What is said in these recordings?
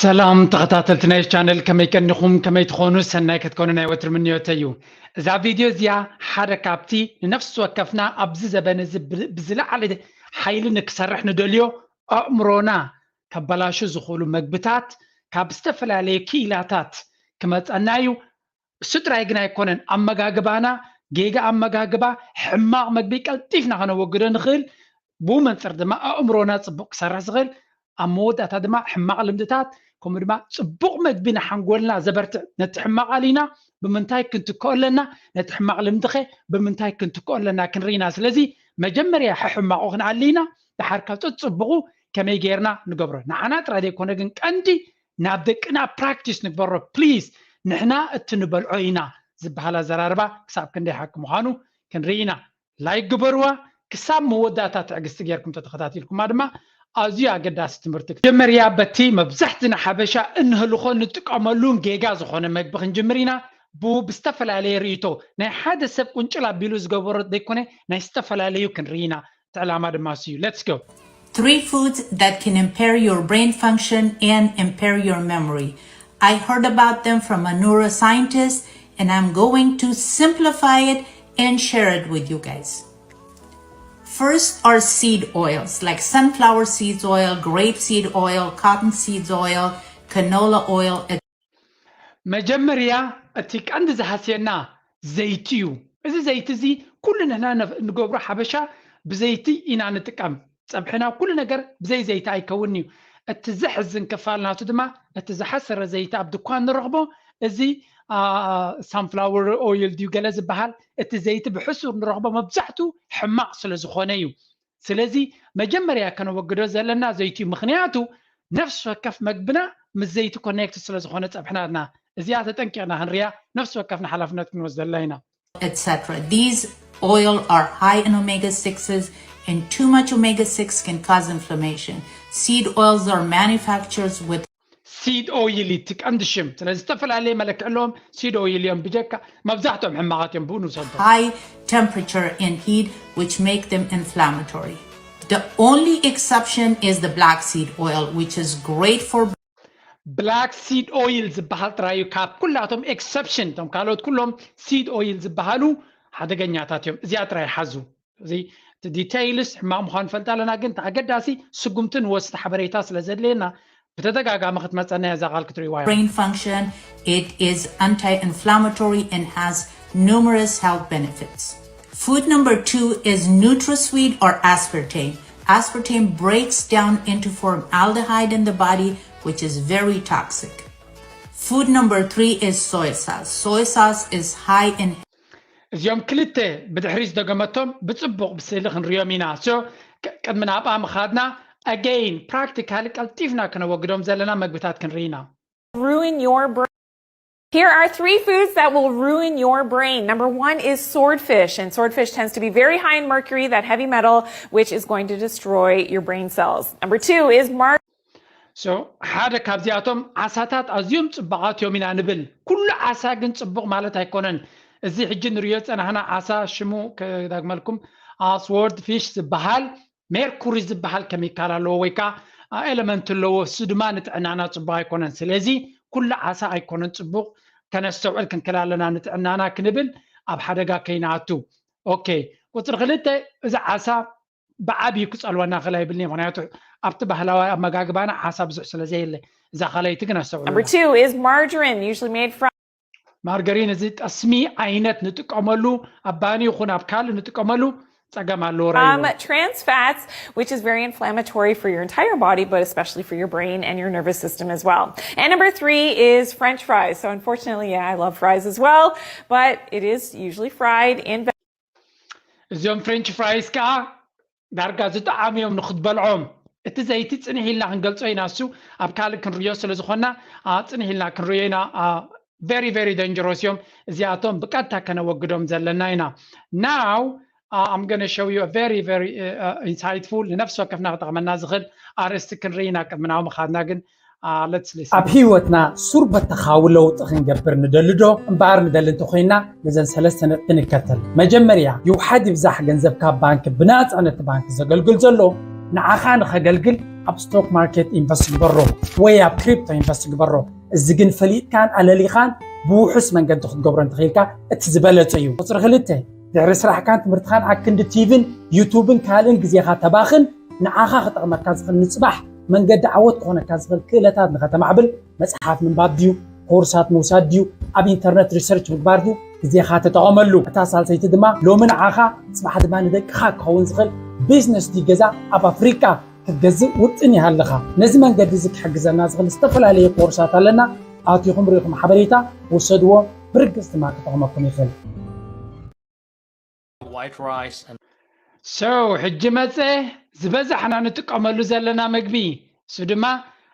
ሰላም ተኸታተልቲ ናይ ቻነል፣ ከመይ ቀኒኹም? ከመይ ትኾኑ? ሰናይ ክትኮኑ ናይ ወትሪ ምንዮተይ እዩ። እዛ ቪድዮ እዚኣ ሓደ ካብቲ ንነፍሲ ወከፍና ኣብዚ ዘበን እዚ ብ- ብዝለዓለ ሓይሊ ንክሰርሕ ንደልዮ ኣእምሮና ከባላሹ ዝኽእሉ መግብታት ካብ ዝተፈላለዩ ክኢላታት ክመፀና እዩ። እሱ ጥራይ ግን ኣይኮነን፣ ኣመጋግባና፣ ጌጋ ኣመጋግባ፣ ሕማቕ መግቢ ቀልጢፍና ከነወግዶ ንኽእል፣ ብኡ መንፅር ድማ ኣእምሮና ፅቡቕ ክሰርሕ ዝኽእል፣ ኣብ መወዳእታ ድማ ሕማቕ ልምድታት ከምኡ ድማ ፅቡቕ መግቢ ንሓንጎልና ዘበርትዕ ነቲ ሕማቕ ኣሊና ብምንታይ ክንትክኦ ኣለና፣ ነቲ ሕማቕ ልምድኸ ብምንታይ ክንትክኦ ኣለና ክንርኢና። ስለዚ መጀመርያ ሕሕማቑ ክንኣሊና፣ ድሓር ካብ ፅቡቑ ከመይ ጌርና ንገብሮ። ንዓና ጥራይ ዘይኮነ ግን ቀንዲ ናብ ደቅና ፕራክቲስ ንግበሮ ፕሊዝ። ንሕና እቲ ንበልዖ ኢና ዝበሃል ኣዘራርባ ክሳብ ክንደይ ሓቂ ምዃኑ ክንርኢ ኢና። ላይክ ግበርዋ። ክሳብ መወዳእታ ትዕግስቲ ጌርኩም ተተኸታቲልኩማ ድማ ኣዝዩ ኣገዳሲ ትምህርቲ። መጀመርያ በቲ መብዛሕትና ሓበሻ እንህልኾ ንጥቀመሉን ጌጋ ዝኾነ መግቢ ክንጅምር ኢና። ብኡ ብዝተፈላለየ ርእይቶ ናይ ሓደ ሰብ ቁንጭል ኣቢሉ ዝገበሮ ዘይኮነ ናይ ዝተፈላለዩ ክንርኢ ኢና። እቲ ዕላማ ድማ እሱ እዩ። Let's go. Three foods that can impair your brain function and impair your memory. I heard about them from a neuroscientist, and I'm going to simplify it and share it with you guys. First are seed oils like sunflower seeds oil, grape seed oil, cotton seeds oil, canola oil, et- መጀመርያ እቲ ቀንዲ ዝሃስየና ዘይቲ እዩ። እዚ ዘይቲ እዚ ኩሉ ንሕና ንገብሮ ሓበሻ ብዘይቲ ኢና ንጥቀም። ፀብሕና ኩሉ ነገር ብዘይ ዘይቲ ኣይከውን እዩ። እቲ ዘሕዝን ክፋል ናቱ ድማ እቲ ዝሓሰረ ዘይቲ ኣብ ድኳን ንረኽቦ፣ እዚ ሳንፍላወር ኦይል ድዩ ገለ ዝበሃል፣ እቲ ዘይቲ ብሕሱር ንረኽቦ መብዛሕቱ ሕማቕ ስለ ዝኾነ እዩ። ስለዚ መጀመርያ ከነወግዶ ዘለና ዘይቲ እዩ። ምኽንያቱ ነፍሲ ወከፍ መግብና ምስ ዘይቲ ኮኔክት ስለ ዝኾነ ፀብሕናትና እዚኣ ተጠንቂቕና ክንርያ ነፍሲ ወከፍና ሓላፍነት ክንወስደላ ኢና። et cetera. These oil are high in omega sixes, and too much omega six can cause inflammation. Seed oils are manufactured with ሲድ ኦይል እቲ ቀንዲ ሽም። ስለዚ ዝተፈላለየ መለክዕ ኣለዎም። ሲድ ኦይል እዮም ብጀካ መብዛሕትኦም ሕማቓት እዮም ብኡ ንውሰዶ። High temperature and heat, which make them inflammatory. The only exception is the black seed oil, which is great for ብላክ ሲድ ኦይል ዝበሃል ጥራይ እዩ ካብ ኩላቶም ኤክሰፕሽን። እቶም ካልኦት ኩሎም ሲድ ኦይል ዝበሃሉ ሓደገኛታት እዮም። እዚኣ ጥራይ ሓዙ። እዚ እቲ ዲቴይልስ ሕማቕ ምዃኑ ፈልጥ ኣለና፣ ግን እቲ ኣገዳሲ ስጉምቲ ንወስድ ሓበሬታ ስለ ዘድልየና ብተደጋጋሚ ክትመፀና እያ እዛ ቃል ክትርእይዋ እዮም። Brain function. It is anti-inflammatory and has numerous health benefits. Food number two is NutraSweet or aspartame. Aspartame breaks down into formaldehyde in the body, which is very toxic. Food number three is soy sauce. Soy sauce is high in እዚኦም ክልተ ብድሕሪ ዝደገመቶም ብፅቡቕ ብስእሊ ክንሪኦም ኢና። ሶ ቅድሚ ናብኣ ምኻድና ኣገይን ፕራክቲካሊ ቀልጢፍና ክነወግዶም ዘለና መግብታት ክንርኢ ኢና። Ruin your brain. Here are three foods that will ruin your brain. Number one is swordfish, and swordfish tends to be very high in mercury, that heavy metal, which is going to destroy your brain cells. Number two is mar. ሶ ሓደ ካብዚኣቶም ዓሳታት ኣዝዮም ፅቡቓት እዮም ኢና ንብል። ኩሉ ዓሳ ግን ፅቡቕ ማለት ኣይኮነን። እዚ ሕጂ ንሪኦ ዝፀናሕና ዓሳ ሽሙ ክደግመልኩም ስዎርድ ፊሽ ዝበሃል ሜርኩሪ ዝበሃል ከሚካል ኣለዎ ወይ ከዓ ኤለመንት ኣለዎ። እሱ ድማ ንጥዕናና ፅቡቕ ኣይኮነን። ስለዚ ኩሉ ዓሳ ኣይኮነን ፅቡቕ፣ ከነስተውዕል ክንክል ኣለና ንጥዕናና ክንብል ኣብ ሓደጋ ከይንኣቱ። ኦኬ፣ ቁፅሪ ክልተ፣ እዚ ዓሳ ብዓብዩ ክፀልወና ክእል ኣይብልን እዩ። ምክንያቱ ኣብቲ ባህላዊ ኣመጋግባና ዓሳ ብዙሕ ስለ ዘየለ። እዛ ካልኣይቲ ግን ኣስተውዕሉ። Number two is margarine, usually made from ማርገሪን እዚ ጠስሚ ዓይነት ንጥቀመሉ፣ ኣብ ባኒ ይኹን ኣብ ካልእ ንጥቀመሉ ፀገም ኣለዎ ራይሮ። um, trans fats, which is very inflammatory for your entire body, but especially for your brain and your nervous system as well. And number three is French fries. So unfortunately, yeah, I love fries as well, but it is usually fried in እዚኦም ፍሬንች ፍራይስ ከዓ ዳርጋ ዝጠዓሙ እዮም ንክትበልዖም። እቲ ዘይቲ ፅንሕ ኢልና ክንገልፆ ኢና፣ እሱ ኣብ ካልእ ክንርዮ ስለ ዝኾንና አ፣ ፅንሕ ኢልና ክንርዮ ኢና። ቨሪ ቨሪ ደንጀሮስ እዮም እዚኣቶም፣ ብቀጥታ ከነወግዶም ዘለና ኢና። Now I'm gonna show you a very very insightful፣ ንነፍሲ ወከፍና ክጠቕመና ዝኽእል ኣርእስቲ ክንርኢ ኢና። ቅድሚ ናብኡ ምኻድና ግን let's listen። ኣብ ህይወትና ሱር በተኻዊ ለውጢ ክንገብር ንደሊ ዶ? እምበኣር ንደሊ እንተኾይንና ነዘን ሰለስተ ነጥቢ ንከተል። መጀመርያ ይውሓድ ይብዛሕ ገንዘብ ካብ ባንክ ብናፃ ነቲ ባንክ ዘገልግል ዘሎ ንዓኻ ንኸገልግል ኣብ ስቶክ ማርኬት ኢንቨስት ግበሮ ወይ ኣብ ክሪፕቶ ኢንቨስት ግበሮ። እዚ ግን ፈሊጥካን ኣለሊኻን ብውሑስ መንገዲ ክትገብሮ እንተኽኢልካ እቲ ዝበለጸ እዩ። ቁፅሪ ክልተ፣ ድሕሪ ስራሕካን ትምህርትኻን ኣክንዲ ቲቪን ዩቱብን ካልእን ግዜኻ ተባኽን። ንዓኻ ክጠቕመካ ዝኽእል ንፅባሕ መንገዲ ዓወት ክኾነካ ዝኽእል ክእለታት ንኸተማዕብል መፅሓፍ ምንባብ ድዩ፣ ኮርሳት ምውሳድ ድዩ፣ ኣብ ኢንተርነት ሪሰርች ምግባር ድዩ፣ ግዜኻ ተጠቐመሉ። እታ ሳልሰይቲ ድማ ሎሚ ንዓኻ ፅባሕ ድማ ንደቅኻ ክኸውን ዝኽእል ቢዝነስ ድዩ ገዛ ኣብ ኣፍሪቃ ክትገዝእ ውጥን ይሃለኻ። ነዚ መንገዲ እዚ ክሕግዘና ዝኽእል ዝተፈላለየ ኮርሳት ኣለና። ኣቲኹም ርኢኹም ሓበሬታ ውሰድዎ፣ ብርግጽ ድማ ክጠቕመኩም ይኽእል። White rice and So ሕጂ መጸ ዝበዛሕና ንጥቀመሉ ዘለና ምግቢ እሱ ድማ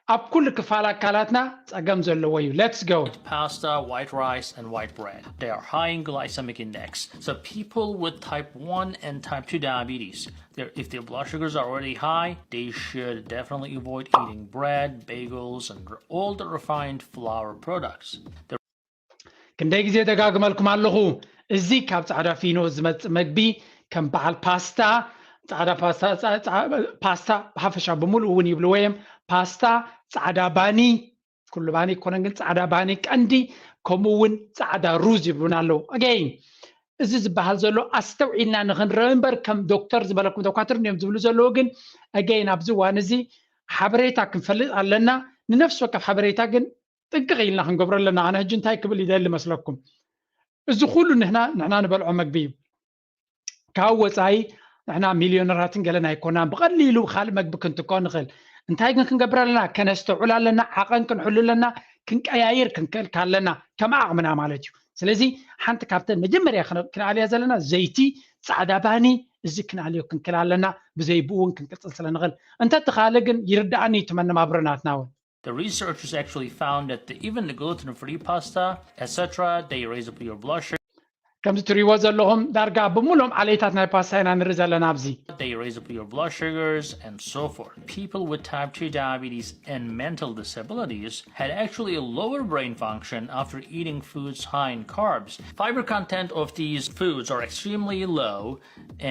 ኣብ ኩሉ ክፋል ኣካላትና ጸገም ዘለዎ እዩ። Let's go. Pasta, white rice, and white bread. They are high in glycemic index. So people with type one and type two diabetes, they're- if their blood sugars are already high, they should definitely avoid eating bread, bagels, and all the refined flour products. ክንደይ ግዜ ደጋግመልኩም ኣለኹ፣ እዚ ካብ ጻዕዳ ፊኖ ዝመጽእ መግቢ ከም በዓል ፓስታ፣ ጻዕዳ ፓስታ፣ ጻ- ጻ- ፓስታ ብሓፈሻ ብምሉእ እውን ይብልዎ እዮም። ፓስታ፣ ጻዕዳ ባኒ፣ ኩሉ ባኒ ኣይኮነን ግን ጻዕዳ ባኒ ቀንዲ፣ ከምኡ እውን ጻዕዳ ሩዝ ይብሉና ኣለዉ። ኣገይን እዚ ዝበሃል ዘሎ ኣስተውዒልና ንኽንረአ እምበር ከም ዶክተር ዝበለኩም ዶኳትር እዮም ዝብሉ ዘለዉ። ግን ኣገይን ኣብዚ እዋን እዚ ሓበሬታ ክንፈልጥ ኣለና። ንነፍሲ ወከፍ ሓበሬታ ግን ጥንቅቕ ኢልና ክንገብሮ ኣለና። ኣነ ሕጂ እንታይ ክብል ይደሊ መስለኩም? እዚ ኩሉ ንሕና ንሕና ንበልዖ መግቢ እዩ። ካብ ወፃኢ ንሕና ሚልዮነራትን ገለን ኣይኮናን። ብቐሊሉ ካልእ መግቢ ክንትኮ ንኽእል። እንታይ ግን ክንገብር ኣለና? ከነስተውዕል ኣለና፣ ዓቐን ክንሕሉ ኣለና፣ ክንቀያይር ክንክእል ኣለና፣ ከም ዓቕምና ማለት እዩ። ስለዚ ሓንቲ ካብተን መጀመርያ ክነ- ክንኣልያ ዘለና ዘይቲ፣ ጻዕዳ ባኒ፣ እዚ ክንኣልዮ ክንክእል ኣለና። ብዘይ ብኡ እውን ክንቅፅል ስለ ንኽእል። እንተተኻለ ግን ይርዳኣኒ እዩ እቲ መነባብሮ ናትና እውን። The researchers actually found that the, even the gluten-free pasta, et cetera, they raise up your blood sugar. ከምዚ ትሪእዎ ዘለኹም ዳርጋ ብምሎም ዓሌታት ናይ ፓስታ ኢና ንርኢ ዘለና ኣብዚ። They raise up your blood sugars and so forth. People with type two diabetes and mental disabilities had actually a lower brain function after eating foods high in carbs. Fiber content of these foods are extremely low,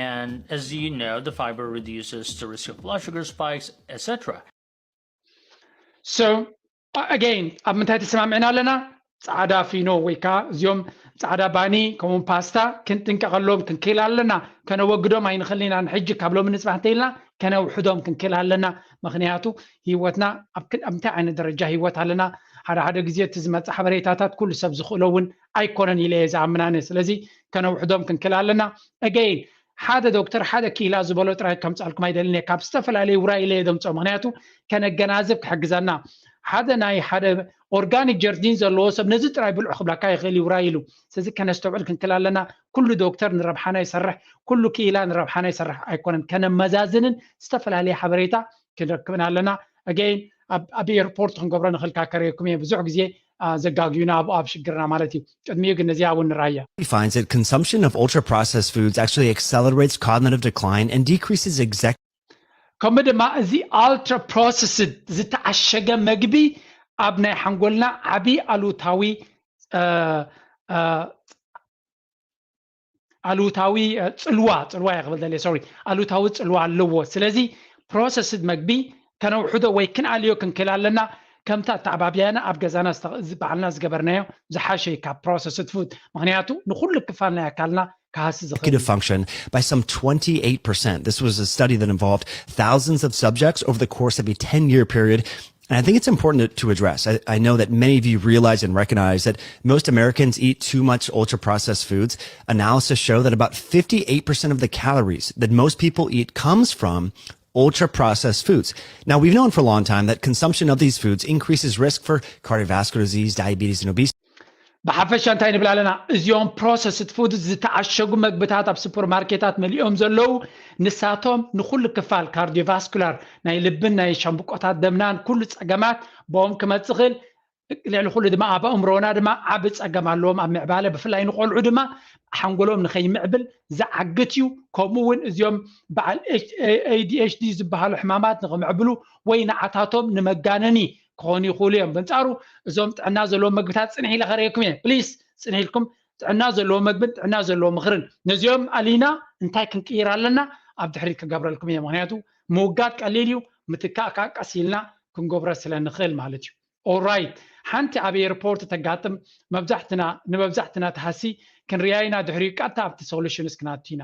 and as you know, the fiber reduces the risk of blood sugar spikes, et cetera. So again ኣብ ምንታይ ተሰማሚዕና ኣለና? ጻዕዳ ፊኖ ወይ ከዓ እዚኦም ጻዕዳ ባኒ ከምኡ ፓስታ ክንጥንቀቐሎም ክንክእል ኣለና። ከነወግዶም ኣይንኽእል ኢና። ንሕጂ ካብ ሎሚ ንፅባሕ እንተኢልና ከነውሕዶም ክንክእል ኣለና። ምክንያቱ ህይወትና ኣብ ክ- ኣብ እንታይ ዓይነት ደረጃ ህይወት ኣለና? ሓደ ሓደ ግዜ እቲ ዝመፅእ ሓበሬታታት ኩሉ ሰብ ዝኽእሎ እውን ኣይኮነን ኢለ እየ ዝኣምን ኣነ። ስለዚ ከነውሕዶም ክንክእል ኣለና። Again ሓደ ዶክተር ሓደ ክኢላ ዝበሎ ጥራይ ከምፃልኩም ኣይደልን እየ። ካብ ዝተፈላለዩ ውራይ ኢለ እየ ደምፅኦ። ምክንያቱ ከነገናዝብ ክሕግዘና። ሓደ ናይ ሓደ ኦርጋኒክ ጀርዲን ዘለዎ ሰብ ነዚ ጥራይ ብልዑ ክብለካ ይኽእል እዩ ውራይ ኢሉ። ስለዚ ከነስተውዕል ክንክእል ኣለና። ኩሉ ዶክተር ንረብሓና ይሰርሕ፣ ኩሉ ክኢላ ንረብሓና ይሰርሕ ኣይኮነን። ከነመዛዝንን ዝተፈላለየ ሓበሬታ ክንረክብን ኣለና። Again ኣብ ኣብ ኤርፖርት ክንገብሮ ንኽእል ከርእየኩም እየ። ብዙሕ ግዜ አ፣ ዘጋግዩና ኣብኡ ኣብ ሽግርና ማለት እዩ። ቅድሚኡ ግን ነዚኣ እውን ንርኣያ። He finds that consumption of ultra processed foods actually accelerates cognitive decline and decreases executive ከምኡ ድማ እዚ ኣልትራ ፕሮሰስድ ዝተዓሸገ መግቢ ኣብ ናይ ሓንጎልና ዓብዪ ኣሉታዊ አ፣ አ፣ ኣሉታዊ አ፣ ፅልዋ ፅልዋ እየ ክብል ደልየ ሶሪ ኣሉታዊ ፅልዋ ኣለዎ። ስለዚ ፕሮሰስድ መግቢ ከነውሕዶ ወይ ክንኣልዮ ክንክእል ኣለና። ከምታ ኣተዓባብያና ኣብ ገዛና ዝተ- ዝ- ባዕልና ዝገበርናዮ ዝሓሸ እዩ ካብ ፕሮሰስድ ፉድ። ምክንያቱ ንኩሉ ክፋል ናይ ኣካልና ክሃሲ ዝኽእል እዩ። function by some twenty-eight percent. This was a study that involved thousands of subjects over the course of a ten year period. And I think it's important to, to address. I, I know that many of you realize and recognize that most Americans eat too much ultra processed foods. Analysis show that about fifty-eight percent of the calories that most people eat comes from ultra processed foods. Now, we've known for a long time that consumption of these foods increases risk for cardiovascular disease, diabetes, and obesity. ብሓፈሻ እንታይ ንብል ኣለና? እዚኦም ፕሮሰስድ ፉድ ዝተዓሸጉ መግብታት ኣብ ሱፐርማርኬታት መሊኦም ዘለዉ ንሳቶም ንኩሉ ክፋል ካርዲዮቫስኩላር ናይ ልብን ናይ ሻምብቆታት ደምናን ኩሉ ፀገማት ብኦም ክመፅእ ይኽእል። ልዕሊ ኩሉ ድማ ኣብ ኣእምሮና ድማ ዓቢ ፀገም ኣለዎም ኣብ ምዕባለ ብፍላይ ንቆልዑ ድማ ሓንጎሎም ንኸይምዕብል ዝዓግት እዩ። ከምኡ እውን እዚኦም በዓል ኤዲኤችዲ ዝበሃሉ ሕማማት ንኽምዕብሉ ወይ ንዓታቶም ንመጋነኒ ክኾኑ ይኽእሉ እዮም። በንጻሩ እዞም ጥዕና ዘለዎም መግብታት ፅንሕ ኢለ ከርእየኩም እየ። ፕሊስ ፅንሕ ኢልኩም ጥዕና ዘለዎ መግብን ጥዕና ዘለዎ ምኽርን ነዚኦም ኣሊና እንታይ ክንቅይር ኣለና ኣብ ድሕሪት ክገብረልኩም እየ። ምክንያቱ ምውጋድ ቀሊል እዩ፣ ምትካእ ከዓ ቀስ ኢልና ክንገብሮ ስለ ንኽእል ማለት እዩ። Alright፣ ሓንቲ ኣብ ኤርፖርት ተጋጥም መብዛሕትና ንመብዛሕትና ትሃሲ ክንርያ ኢና። ድሕሪኡ ቀጥታ ኣብቲ ሶሉሽንስ ክናቱ ኢና።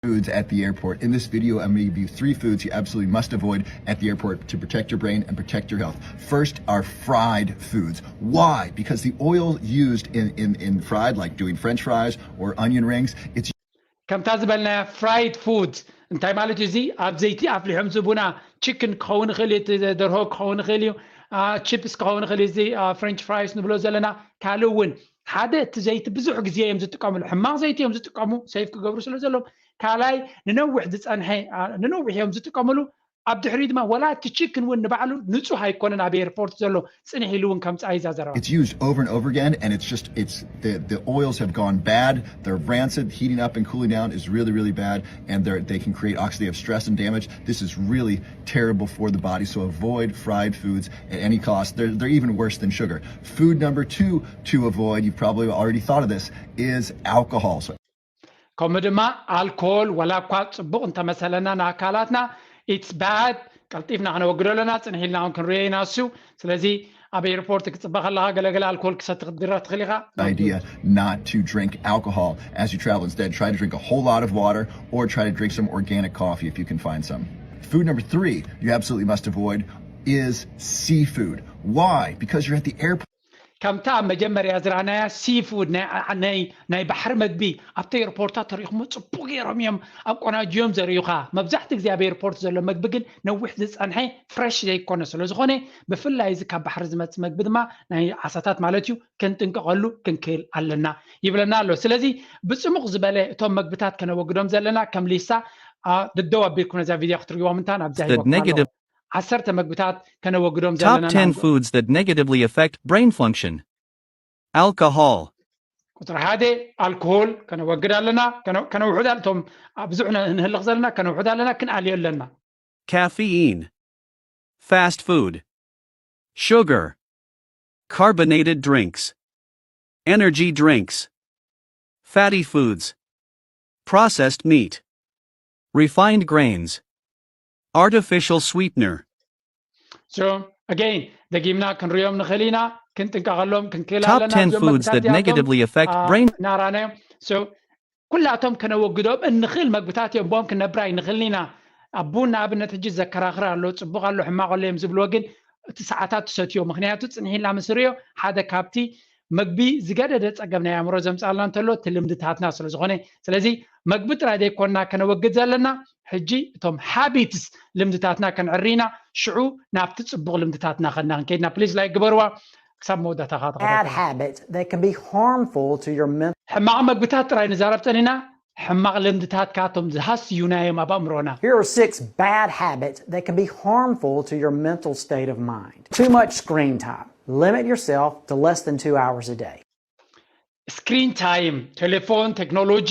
Foods at the airport. In this video, I'm going to give you three foods you absolutely must avoid at the airport to protect your brain and protect your health. First are fried foods. Why? Because the oil used in, in, in fried, like doing french fries or onion rings, it's ከምታ ዝበልናያ ፍራይድ ፉድ እንታይ ማለት እዩ? እዚ ኣብ ዘይቲ ኣፍሊሖም ዝቡና ቺክን ክኸውን ይኽእል እዩ፣ ደርሆ ክኸውን ይኽእል እዩ፣ ቺፕስ ክኸውን ይኽእል እዩ፣ እዚ ፍሬንች ፍራይስ ንብሎ ዘለና። ካልእ እውን ሓደ እቲ ዘይቲ ብዙሕ ግዜ እዮም ዝጥቀምሉ፣ ሕማቕ ዘይቲ እዮም ዝጥቀሙ፣ ሰይፍ ክገብሩ ስለ ዘለዎም። ካልኣይ ንነዊሕ ዝፀንሐ ንነዊሕ እዮም ዝጥቀምሉ። ኣብ ድሕሪ ድማ ወላ እቲ ቺክን እውን ንባዕሉ ንፁህ ኣይኮነን፣ ኣብ ኤርፖርት ዘሎ ፅንሕ ኢሉ እውን ከምፃ ይዛዘረባ። It's used over and over again, and it's just it's the the oils have gone bad. They're rancid. Heating up and cooling down is really really bad, and they they can create oxidative stress and damage. This is really terrible for the body. So avoid fried foods at any cost. They're they're even worse than sugar. Food number two to avoid, you've probably already thought of this, is alcohol. So ከምኡ ድማ ኣልኮል ወላ እኳ ፅቡቕ እንተመሰለና ንኣካላትና it's bad፣ ቀልጢፍና ክነወግዶ ኣለና። ፅንሕ ኢልና እውን ክንሪኦ ኢና እሱ። ስለዚ ኣብ ኤርፖርት ክፅበ ከለካ ገለገለ ኣልኮል ክሰቲ ክትድረኽ ትኽእል ኢኻ። Idea not to drink alcohol as you travel. Instead, try to drink a whole lot of water or try to drink some organic coffee if you can find some. Food number three you absolutely must avoid is seafood. Why? Because you're at the airport. ከምታ ኣብ መጀመርያ ዝረኣናያ ሲፉድ ናይ ባሕሪ መግቢ ኣብቲ ኤርፖርታት ተሪኹሞ ፅቡቅ ገይሮም እዮም ኣቆናጅዮም ዘርእዩኻ። መብዛሕቲ ግዜ ኣብ ኤርፖርት ዘሎ መግቢ ግን ነዊሕ ዝፀንሐ ፍረሽ ዘይኮነ ስለዝኾነ ብፍላይ እዚ ካብ ባሕሪ ዝመፅእ መግቢ ድማ ናይ ዓሳታት ማለት እዩ ክንጥንቀቐሉ ክንክእል ኣለና ይብለና ኣሎ። ስለዚ ብፅሙቕ ዝበለ እቶም መግብታት ከነወግዶም ዘለና ከም ሊሳ ደደው ኣቢልኩም ነዛ ቪድዮ ክትሪእዎም እንታን ኣብዛ The ሂወኩም ኣለኹ። negative ዓሰርተ መግብታት ከነወግዶም Top ዘለና ten ንኣምብብ። Foods that negatively affect brain function. Alcohol. ቁፅሪ ሓደ ኣልኮሆል ከነወግድ ኣለና። ከነ- ከነውሕድ ኣለ- እቶም ኣብ ብዙሕ ነ- ንህልኽ ዘለና ከነውሕድ ኣለና፣ ክንኣልዮ ኣለና። Caffeine. Fast food. Sugar. Carbonated drinks. Energy drinks. Fatty foods. Processed meat. Refined grains. Artificial sweetener. So again ደጊምና ክንሪኦም ንኽእል ኢና፣ ክንጥንቀቐሎም ክንክእል Top ኣለና። ten እዞም Foods መግብታት that እዚኣቶም negatively affect አ፣ brain. እናራናዮም። So ኩላቶም ከነወግዶም እንኽእል መግብታት እዮም። ብኦም ክንነብር ኣይንኽእልን ኢና። ኣብ ቡን ንኣብነት ሕጂ ዘከራኽር ኣሎ፣ ፅቡቕ ኣሎ፣ ሕማቕ ኣሎ እዮም ዝብልዎ፣ ግን እቲ ሰዓታት ትሰትዮ። ምክንያቱ ፅንሕ ኢልና ምስ ንሪኦ ሓደ ካብቲ መግቢ ዝገደደ ፀገም ናይ ኣእምሮ ዘምፃልና እንተሎ እቲ ልምድታትና ስለ ዝኾነ፣ ስለዚ መግቢ ጥራይ ዘይኮንና ከነወግድ ዘለና ሕጂ እቶም ሃቢትስ ልምድታትና ከነዕሪ ኢና። ሽዑ ናብቲ ፅቡቕ ልምድታትና ከና ክንከይድና ፕሊዝ ላይክ ግበርዋ። ክሳብ መወዳእታ ከዓ Bad ተኸታተሉ። habits that can be harmful to your mental. ሕማቕ መግብታት ጥራይ ንዛረብ ፀኒና፣ ሕማቕ ልምድታት ካቶም ዝሃስዩና እዮም ኣብ ኣእምሮና። Here are six bad habits that can be harmful to your mental state of mind. Too much screen time. Limit yourself to less than two hours a day. ስክሪን ታይም፣ ቴሌፎን፣ ቴክኖሎጂ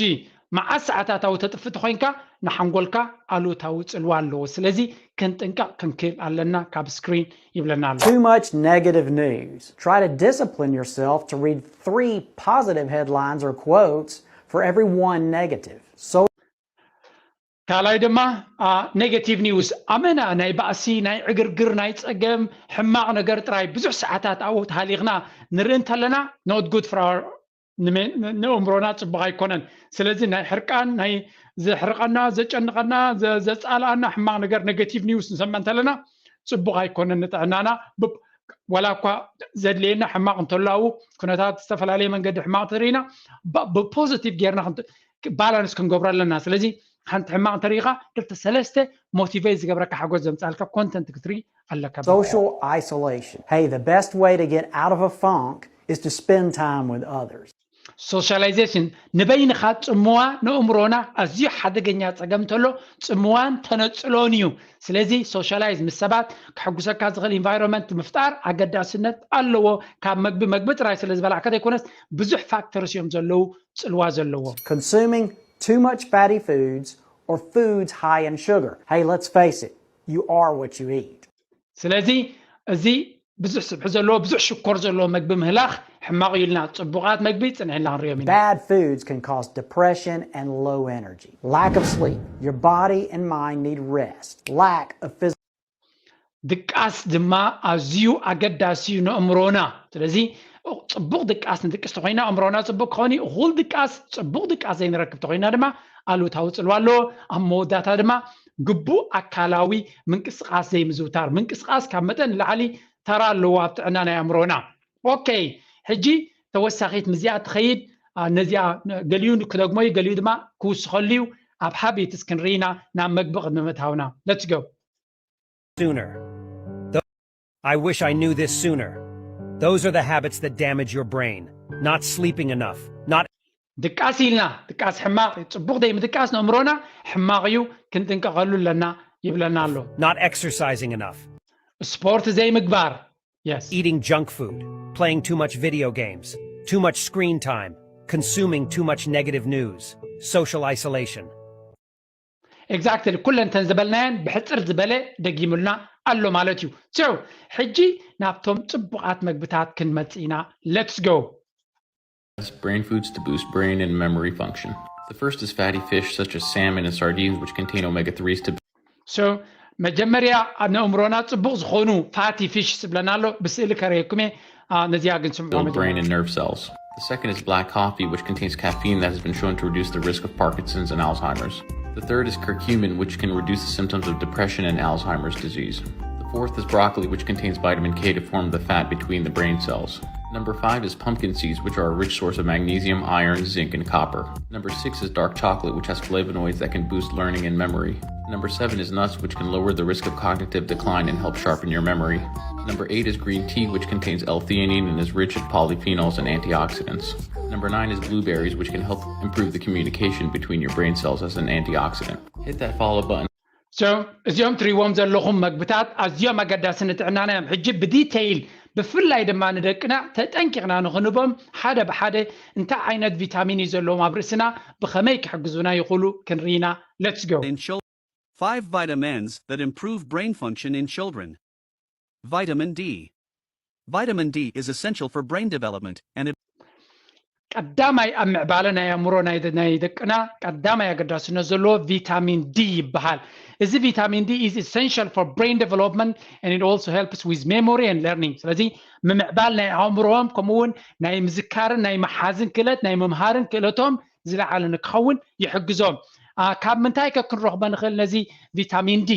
መዓት ሰዓታት ኣብ ተጥፍእ ተኮይንካ ንሓንጎልካ ኣሉታዊ ፅልዋ ኣለዎ። ስለዚ ክንጥንቀቕ ክንክእል ኣለና ካብ ስክሪን ይብለና ኣሎ። Too much negative news. Try to discipline yourself to read three positive headlines or quotes for every one negative. So ካልኣይ ድማ ኔጋቲቭ ኒውስ፣ ኣመና ናይ ባእሲ፣ ናይ ዕግርግር፣ ናይ ፀገም፣ ሕማቕ ነገር ጥራይ ብዙሕ ሰዓታት ኣብኡ ተሃሊኽና ንርኢ እንተለና not good for our ንእምሮና ፅቡቅ ኣይኮነን። ስለዚ ናይ ሕርቃን፣ ናይ ዘሕርቀና፣ ዘጨንቀና፣ ዘፃልኣና ሕማቅ ነገር ኔጋቲቭ ኒውስ ንሰምዕ እንተለና ፅቡቅ ኣይኮነን ንጥዕናና። ዋላ እኳ ዘድልየና ሕማቅ እንተሎ ኣብኡ ኩነታት ዝተፈላለየ መንገዲ ሕማቅ ተሪኢና ብፖዚቲቭ ጌርና ባላንስ ክንገብሮ ኣለና። ስለዚ ሓንቲ ሕማቅ እንተሪኢካ ክልተ ሰለስተ ሞቲቬት ዝገብረካ ሓጎስ ዘምፃልካ ኮንተንት ክትርኢ ኣለካ። Social isolation. Hey, the best way to get out of a funk is to spend time with others. ሶሻላይዜሽን ንበይንኻ ፅምዋ ንእምሮና ኣዝዩ ሓደገኛ ፀገም እንተሎ ፅምዋን ተነፅሎን እዩ። ስለዚ ሶሻላይዝ ምስ ሰባት ከሐጉሰካ ዝኽእል ኢንቫይሮንመንት ምፍጣር ኣገዳስነት ኣለዎ። ካብ መግቢ መግቢ ጥራይ ስለ ዝበላዕካ ዘይኮነስ ብዙሕ ፋክተርስ እዮም ዘለዉ ፅልዋ ዘለዎ። Consuming too much fatty foods or foods high in sugar. Hey, let's face it, you are what you eat. ስለዚ እዚ ብዙሕ ስብሒ ዘለዎ ብዙሕ ሽኮር ዘለዎ መግቢ ምህላኽ ሕማቕ እዩ ኢልና። ጽቡቓት መግቢ ጽንሕ ኢልና ክንሪኦም ኢና። Bad foods can cause depression and low energy. Lack of sleep. Your body and mind need rest. Lack of physical ድቃስ ድማ ኣዝዩ ኣገዳሲ እዩ ንእምሮና። ስለዚ ጽቡቕ ድቃስ ንድቅስ ተኮይና እምሮና ጽቡቕ ክኸውን እዩ። እኹል ድቃስ፣ ጽቡቕ ድቃስ ዘይንረክብ ተኮይና ድማ ኣሉታዊ ጽልዋ ኣለዎ። ኣብ መወዳእታ ድማ ግቡእ ኣካላዊ ምንቅስቃስ ዘይምዝውታር። ምንቅስቃስ ካብ መጠን ንላዕሊ ተራ ኣለዎ ኣብ ጥዕና ናይ ኣእምሮና። ኦኬ፣ ሕጂ ተወሳኺት ምዚኣ ትኸይድ። ነዚኣ ገሊኡ ክደግሞ እዩ፣ ገሊኡ ድማ ክውስኸሉ እዩ። ኣብ ሃቢትስ ክንርኢና ናብ መግቢ ቅድሚ ምእታውና። Let's go. Sooner. Th- I wish I knew this sooner. Those are the habits that damage your brain. Not sleeping enough, not ድቃስ ኢልና ድቃስ ሕማቕ እዩ። ጽቡቕ ዘይምድቃስ ንእምሮና ሕማቕ እዩ፣ ክንጥንቀቐሉ ኣለና ይብለና ኣሎ። not exercising enough. ስፖርት ዘይምግባር። Yes. Eating junk food, playing too much video games, too much screen time, consuming too much negative news, social isolation. Exactly. ኩለን ተን ዝበልናየን ብሕጽር ዝበለ ደጊሙልና ኣሎ ማለት እዩ። So ሕጂ ናብቶም ጽቡቓት መግብታት ክንመጽእ ኢና። Let's go. Brain foods to boost brain and memory function. The first is fatty fish such as salmon and sardines, which contain omega threes to So መጀመርያ ኣብ ንእምሮና ጽቡቕ ዝኾኑ ፋቲ ፊሽ ዝብለና ኣሎ። ብስእሊ ከርእየኩም እየ። ነዚኣ ግን ስምዑ። Build brain and nerve cells. The second is black coffee, which contains caffeine that has been shown to reduce the risk of Parkinson's and Alzheimer's. The third is curcumin, which can reduce the symptoms of depression and Alzheimer's disease. The fourth is broccoli, which contains vitamin K to form the fat between the brain cells. Number five is pumpkin seeds, which are a rich source of magnesium, iron, zinc, and copper. Number six is dark chocolate, which has flavonoids that can boost learning and memory. Number seven is nuts, which can lower the risk of cognitive decline and help sharpen your memory. Number eight is green tea, which contains L theanine and is rich in polyphenols and antioxidants. Number nine is blueberries, which can help improve the communication between your brain cells as an antioxidant. Hit that follow button. So እዚኦም ትሪዎም ዘለኹም መግብታት ኣዝዮም ኣገዳሲ ንጥዕናና እዮም። ሕጂ ብዲቴይል ብፍላይ ድማ ንደቅና ተጠንቂቕና ንኽንቦም ሓደ ብሓደ እንታይ ዓይነት ቪታሚን እዩ ዘለዎም ኣብ ርእስና ብኸመይ ክሕግዙና ይኽእሉ ክንርኢና። Let's go. Five vitamins that improve brain function in children. Vitamin D. Vitamin D is essential for brain development and it ቀዳማይ ኣብ ምዕባለ ናይ ኣእምሮ ናይ ደቅና ቀዳማይ ኣገዳስነት ዘለዎ ቪታሚን ዲ ይበሃል። እዚ ቪታሚን ዲ is essential for brain development and it also helps with memory and learning። ስለዚ ምምዕባል ናይ ኣእምሮኦም ከምኡ እውን ናይ ምዝካርን ናይ መሓዝን ክእለት ናይ ምምሃርን ክእለቶም ዝለዓለ ንክኸውን ይሕግዞም። ካብ ምንታይ ከ ክንረኽቦ ንኽእል ነዚ ቪታሚን ዲ?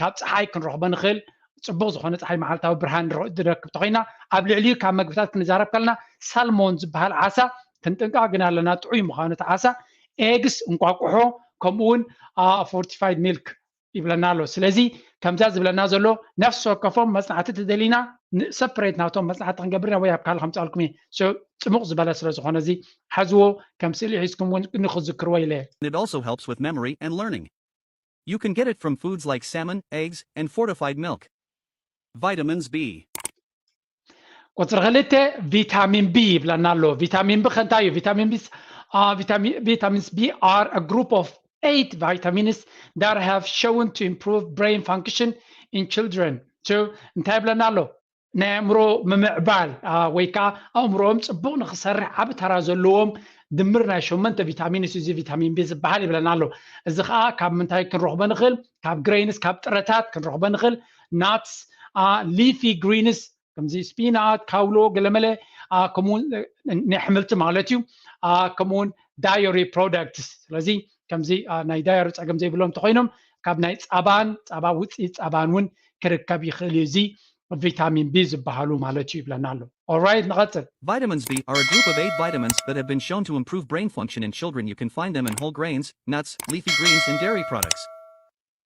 ካብ ፀሓይ ክንረኽቦ ንኽእል። ፅቡቕ ዝኾነ ፀሓይ መዓልታዊ ብርሃን ዝረክብ ተኮይና ኣብ ልዕሊኡ ካብ መግብታት ክንዛረብ ከለና ሳልሞን ዝበሃል ዓሳ ክንጥንቀቕ ግን ኣለና። ጥዑይ ምዃኑ እቲ ዓሳ፣ ኤግስ እንቋቁሖ፣ ከምኡ እውን ፎርቲፋይድ ሚልክ ይብለና ኣሎ። ስለዚ ከምዛ ዝብለና ዘሎ ነፍሲ ወከፎም መፅናዕቲ ተደሊና ሰፕሬት ናቶም መፅናዕቲ ክንገብር ኢና ወይ ኣብ ካልእ ከምፅኣልኩም እየ። ጽሙቕ ዝበለ ስለ ዝኾነ እዚ ሓዝዎ ከም ስእሊ ሒዝኩም እውን ንክዝክርዎ ኢለ እየ። It also helps with memory and learning. You can get it from foods like salmon, eggs, and fortified milk. Vitamins B. ቁፅሪ ክልተ ቪታሚን ቢ ይብለና ኣሎ። ቪታሚን ቢ ከንታይ እዩ? ቪታሚን ቢ vitamins B are a group of eight vitamins that have shown to improve brain function in children. So እንታይ ይብለና ኣሎ? ናይ ኣእምሮ ምምዕባል ወይ ከዓ ኣእምሮኦም ፅቡቕ ንክሰርሕ ዓብ ተራ ዘለዎም ድምር ናይ ሸመንተ ቪታሚንስ እዚ ቪታሚን ቢ ዝበሃል ይብለና ኣሎ። እዚ ከዓ ካብ ምንታይ ክንረኽቦ ንኽእል? ካብ ግሬንስ፣ ካብ ጥረታት ክንረኽቦ ንኽእል። ናትስ፣ ሊፊ ግሪንስ ከምዚ ስፒናት፣ ካውሎ፣ ገለመለ፣ ከምኡውን ናይ ኣሕምልቲ ማለት እዩ። ከምኡውን ዳየሪ ፕሮዳክትስ። ስለዚ ከምዚ ናይ ዳየሪ ፀገም ዘይብሎም እንተኮይኖም ካብ ናይ ፃባን ፃባ ውፅኢት ፃባን እውን ክርከብ ይኽእል እዩ። እዚ ቪታሚን ቢ ዝበሃሉ ማለት እዩ ይብለና ኣሎ። Alright፣ ንቐፅል። Vitamins B are a group of eight vitamins that have been shown to improve brain function in children. You can find them in whole grains, nuts, leafy greens, and dairy products.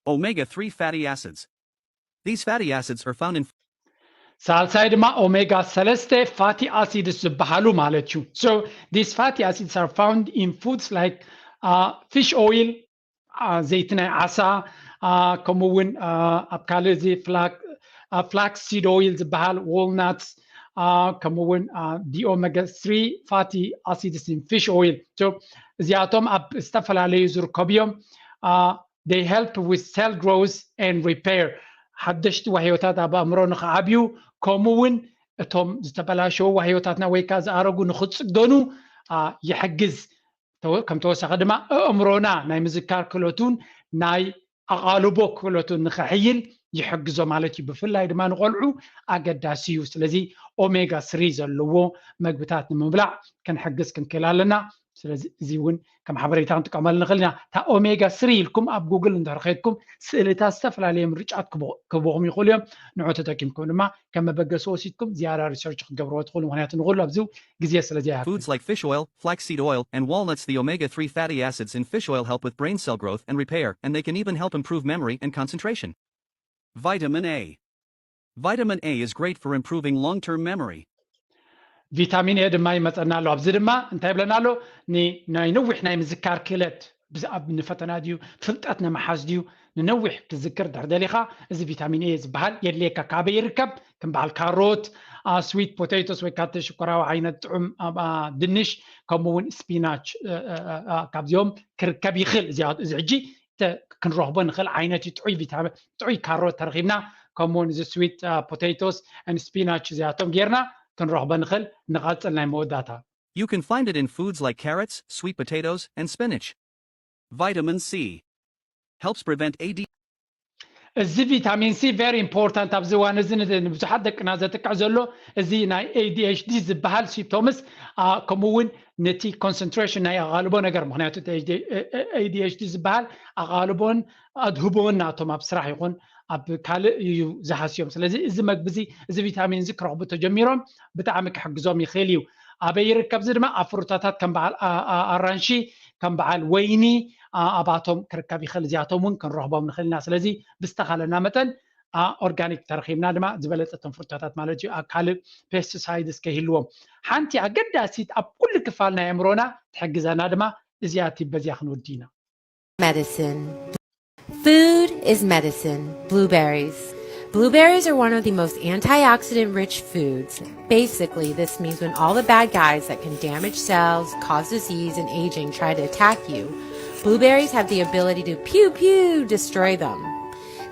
Omega three fatty acids. These fatty acids are found in ሳልሳይ ድማ ኦሜጋ ሰለስተ ፋቲ ኣሲድስ ዝበሃሉ ማለት እዩ። So these fatty acids are found in foods like fish oil፣ ዘይቲ ናይ ዓሳ፣ ከምኡ እውን ኣብ ካልእ እዚ flax seed oil ዝበሃል፣ ዋልናትስ፣ ከምኡ እውን the omega three fatty acids in fish oil። እዚኣቶም ኣብ ዝተፈላለዩ ዝርከቡ እዮም። They help with cell growth and repair። ሓደሽቲ ዋህዮታት ኣብ ኣእምሮ ንክዓብዩ ከምኡ እውን እቶም ዝተበላሸዉ ዋህዮታትና ወይ ከዓ ዝኣረጉ ንክፅገኑ ይሕግዝ። ከም ተወሳኺ ድማ ኣእምሮና ናይ ምዝካር ክእለቱን ናይ ኣቓልቦ ክእለቱ ንኸሕይል ይሕግዞ ማለት እዩ። ብፍላይ ድማ ንቆልዑ ኣገዳሲ እዩ። ስለዚ ኦሜጋ ስሪ ዘለዎ መግብታት ንምብላዕ ክንሕግዝ ክንክእል ኣለና። ስለዚ እዚ እውን ከም ሓበሬታ ክንጥቀመሉ ንኽእል ኢና። እታ ኦሜጋ ስሪ ኢልኩም ኣብ ጉግል እንድሕር ከይድኩም ስእልታት ዝተፈላለየ ምርጫት ክህቡኹም ይኽእሉ እዮም። ንዑ ተጠቂምኩም ድማ ከም መበገሲ ወሲድኩም ዝያዳ ሪሰርች ክትገብርዎ ትኽእሉ። ምክንያቱ ንኹሉ ኣብዚ ግዜ ስለ ዘይሃብ Foods like fish oil, flaxseed oil, and walnuts. The omega three fatty acids in fish oil help with brain cell growth and repair, and they can even help improve memory and concentration. Vitamin A. Vitamin A is great for improving long term memory. ቪታሚን ኤ ድማ ይመፀና ኣሎ። ኣብዚ ድማ እንታይ ይብለና ኣሎ? ናይ ነዊሕ ናይ ምዝካር ክእለት፣ ብዛዕባ ንፈተና ድዩ ፍልጠት ንምሓዝ ድዩ ንነዊሕ ክትዝክር ድሕር ደሊኻ፣ እዚ ቪታሚን ኤ ዝበሃል የድልየካ። ካበይ ይርከብ? ከም በዓል ካሮት፣ ስዊት ፖቴቶስ ወይ ካብቲ ሽኮራዊ ዓይነት ጥዑም ድንሽ፣ ከምኡ እውን ስፒናች፣ ካብዚኦም ክርከብ ይኽእል። እዚ ሕጂ ክንረኽቦ ንኽእል ዓይነት እዩ። ጥዑይ ቪታሚን፣ ጥዑይ ካሮት ተረኺብና፣ ከምኡውን እዚ ስዊት ፖቴቶስ ስፒናች እዚኣቶም ጌርና ክንረኽቦ ንኽእል። ንቐፅል ናይ መወዳእታ You can find it in foods like carrots, sweet potatoes, and spinach. Vitamin C helps prevent A D. እዚ ቪታሚን ሲ very important ኣብዚ እዋን እዚ ንብዙሓት ደቅና ዘጥቅዕ ዘሎ እዚ ናይ ኤ ዲ ኤች ዲ ዝበሃል ሲፕቶምስ፣ ከምኡ እውን ነቲ ኮንሰንትሬሽን ናይ ኣቓልቦ ነገር፣ ምክንያቱ ኤ ዲ ኤች ዲ ዝበሃል ኣቓልቦን ኣድህቦን ናቶም ኣብ ስራሕ ይኹን ኣብ ካልእ እዩ ዝሃስዮም። ስለዚ እዚ መግቢ እዚ፣ እዚ ቪታሚን እዚ ክረኽቡ ተጀሚሮም ብጣዕሚ ክሕግዞም ይኽእል እዩ። ኣበይ ይርከብ? እዚ ድማ ኣብ ፍሩታታት ከም በዓል ኣራንሺ፣ ከም በዓል ወይኒ፣ ኣባቶም ክርከብ ይኽእል። እዚኣቶም እውን ክንረኽቦም ንኽእል ኢና። ስለዚ ብዝተኻለና መጠን ኦርጋኒክ ተረኺብና ድማ ዝበለፀ እቶም ፍሩታታት ማለት እዩ፣ ካልእ ፔስቲሳይድስ ከይህልዎም። ሓንቲ ኣገዳሲት ኣብ ኩሉ ክፋል ናይ ኣእምሮና ትሕግዘና ድማ እዚኣ ቲብ በዚኣ ክንወዲ ኢና። Medicine. Food is medicine. Blueberries. Blueberries are one of the most antioxidant rich foods. Basically, this means when all the bad guys that can damage cells, cause disease, and aging try to attack you, blueberries have the ability to pew pew destroy them.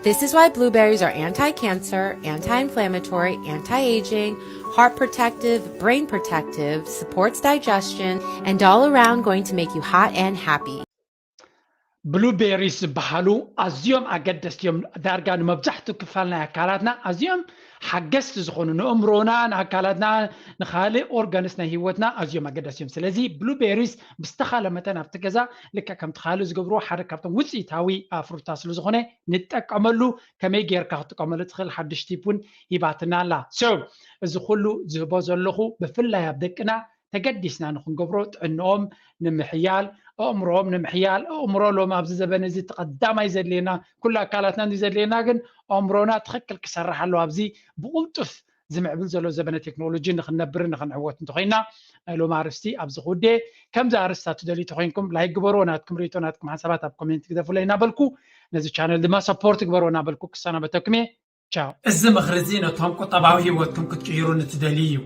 This is why blueberries are anti cancer, anti inflammatory, anti aging, heart protective, brain protective, supports digestion, and all around going to make you hot and happy. ብሉቤሪስ ዝበሃሉ ኣዝዮም ኣገደስቲ እዮም። ዳርጋ ንመብዛሕትኡ ክፋል ናይ ኣካላትና ኣዝዮም ሓገዝቲ ዝኾኑ፣ ንእምሮና፣ ንኣካላትና፣ ንኻልእ ኦርጋንስ ናይ ህይወትና ኣዝዮም ኣገደስቲ እዮም። ስለዚ ብሉቤሪስ ብዝተኻለ መጠን ኣብቲ ገዛ ልክዕ ከምቲ ካልእ ዝገብርዎ ሓደ ካብቶም ውፅኢታዊ ፍሩታ ስለ ዝኾነ ንጠቀመሉ። ከመይ ጌርካ ክትጥቀመሉ ትኽእል ሓድሽ ቲፕ እውን ሂባትና ኣላ። So እዚ ኩሉ ዝህቦ ዘለኹ ብፍላይ ኣብ ደቅና ተገዲስና ንክንገብሮ ጥዕንኦም ንምሕያል፣ ኣእምሮኦም ንምሕያል። ኣእምሮ ሎም ኣብዚ ዘበን እዚ ተቐዳማይ ዘድልየና፣ ኩሉ ኣካላትና እንዲ ዘድልየና፣ ግን ኣእምሮና ትኽክል ክሰርሕ ኣለዎ። ኣብዚ ብቕልጡፍ ዝምዕብል ዘሎ ዘበነ ቴክኖሎጂ ንክንነብርን ንክንዕወት እንተኮይና ናይ ሎም ኣርስቲ ኣብዚ ክውዴ። ከምዚ ኣርስታ ትደልዩ ተኮይንኩም ላይክ ግበርዎ፣ ናትኩም ርእቶ ናትኩም ሓሳባት ኣብ ኮሜንት ግደፉለይ እናበልኩ ነዚ ቻነል ድማ ሰፖርት ግበርዎ እናበልኩ ክሰናበተኩም እየ። ቻው። እዚ ምኽሪ እዚ ነቶም ቁጠባዊ ህይወትኩም ክትቅይሩ ንትደልዩ እዩ።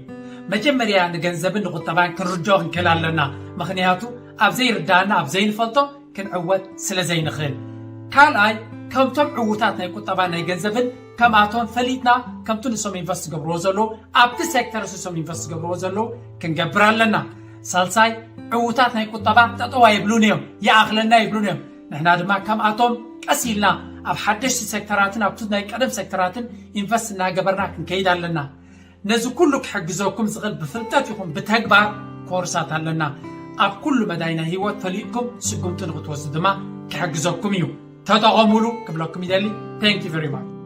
መጀመርያ ንገንዘብን ንቁጠባን ክንርድኦ ክንክእል ኣለና፣ ምኽንያቱ ኣብ ዘይርዳእና ኣብ ዘይንፈልጦ ክንዕወት ስለ ዘይንኽእል። ካልኣይ ከምቶም ዕዉታት ናይ ቁጠባን ናይ ገንዘብን ከምኣቶም ፈሊጥና ከምቲ ንሶም ኢንቨስት ዝገብርዎ ዘለዉ ኣብቲ ሴክተር ንሶም ኢንቨስት ዝገብርዎ ዘለዉ ክንገብር ኣለና። ሳልሳይ ዕዉታት ናይ ቁጠባ ጠጠው ኣይብሉን እዮም፣ ይኣኽለና ይብሉን እዮም። ንሕና ድማ ከምኣቶም ቀስ ኢልና ኣብ ሓደሽቲ ሴክተራትን ኣብቲ ናይ ቀደም ሴክተራትን ኢንቨስት እናገበርና ክንከይድ ኣለና። ነዚ ኩሉ ክሕግዘኩም ዝኽእል ብፍልጠት ይኹን ብተግባር ኮርሳት ኣለና። ኣብ ኩሉ መዳይ ናይ ህይወት ፈሊጥኩም ስጉምቲ ንክትወስዱ ድማ ክሕግዘኩም እዩ። ተጠቐሙሉ ክብለኩም ይደሊ። Thank you very much።